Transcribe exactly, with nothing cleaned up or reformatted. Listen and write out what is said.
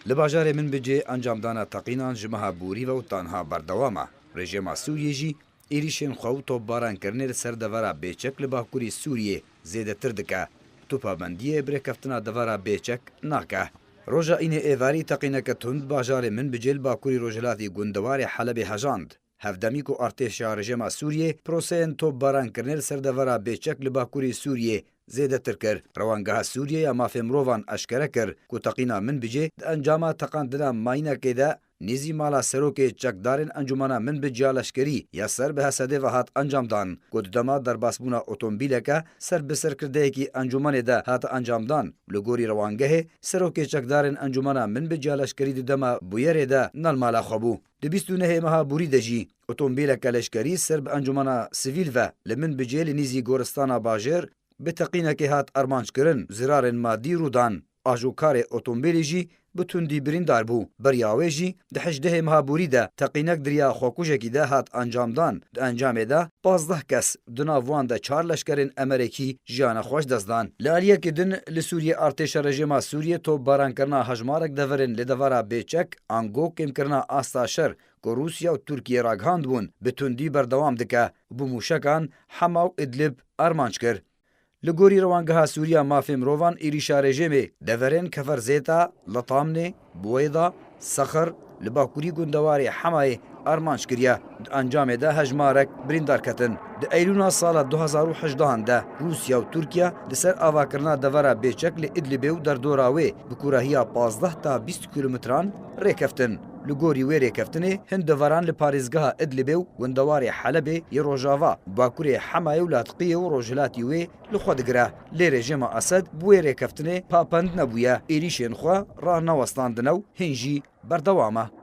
Li bajarê Minbicê encamdana teqînan ji meha borî ve û tanha berdewam e. Rejîma Sûriyê jî êrîşên xwe û topbarankirinê li ser devera Bêçek li bakurî Sûriyê zêdetir dike. Tu pabendiyê bi rêkeftina devera Bêçek nake. Roja Înê êvarî teqîneke tund bajarê Minbicê li bakurî rojhilatî gundewarê Helebê hejand. Hevdemî ku artêşa rejîma Sûriyê proseyên topbarankirinê li ser devera Bêçek li bakurî Sûriyê zêdetir kir. Rewangeha Sûriyê ya Mafê Mirovan eşkere kir ku teqîna Minbicê di encama teqandina mayînekê de nêzî mala serokê çekdarên Encûmena Minbic ya Leşkerî ya ser bi Hesedê ve hat encamdan, ku di dema derbasbûna otomobîleke ser bi serkirdeyekî encûmenê de hate encamdan. Li gorî rewangehê, serokê çekdarên Encûmena Minbic ya Leşkerî di dema bûyerê de ne li mala xwe bû. Di bîst û nehê meha borî de jî otomobîleke leşkerî ser bi encûmena sivîl ve li Minbicê li nîzî goristana bajêr bi teqînekê hat armanckirin, zirarên madî rû dan. Ajokarê otomobîlê jî bi tundî birîndar bû. Beriya wê jî di hejdehê meha borî de teqînek di riya xwekujekî de hat encamdan. Di encamê de pazdeh kes, di nav wan de çar leşkerên Emerekî jiyana xwe ji dest dan. Li aliyekî din li Sûriyê artêşa rejîma Sûriyê topbarankirina hejmarek deverên li devera Bêçek ango kêmkirina asta şer ku Rûsya û Tirkiye ragihandibûn, bi tundî berdewam dike û bi mûşekan Hema û Idlib armanc kir. Li gorî Rewangeha Sûriya Mafê Mirovan, êrîşa rejîmê deverên Keferzêta, Litamnê, Buweyda, Sexir li bakurî gundewarê Hemayê armanc kiriye. Di encamê de hejmarek birîndar ketin. Di Eylûna sala du hezar û hejdehan de Rûsya û Tirkiye di ser avakirina devera Bêçek li Idlibê û derdora wê bi kûrahiya pazdeh ta bîst kîlometran rêkeftin. Li gorî wê rêkeftinê hin deveran li parêzgeha Idlibê û gundewarê Helebê yê rojava, bakurê Hemayê û latqiyê û rojhilatî wê li xwe digire. Lê rejîma Esed bi wê rêkeftinê papend nebûye, êrîşên xwe ranewestandine û hîn jî berdewam e.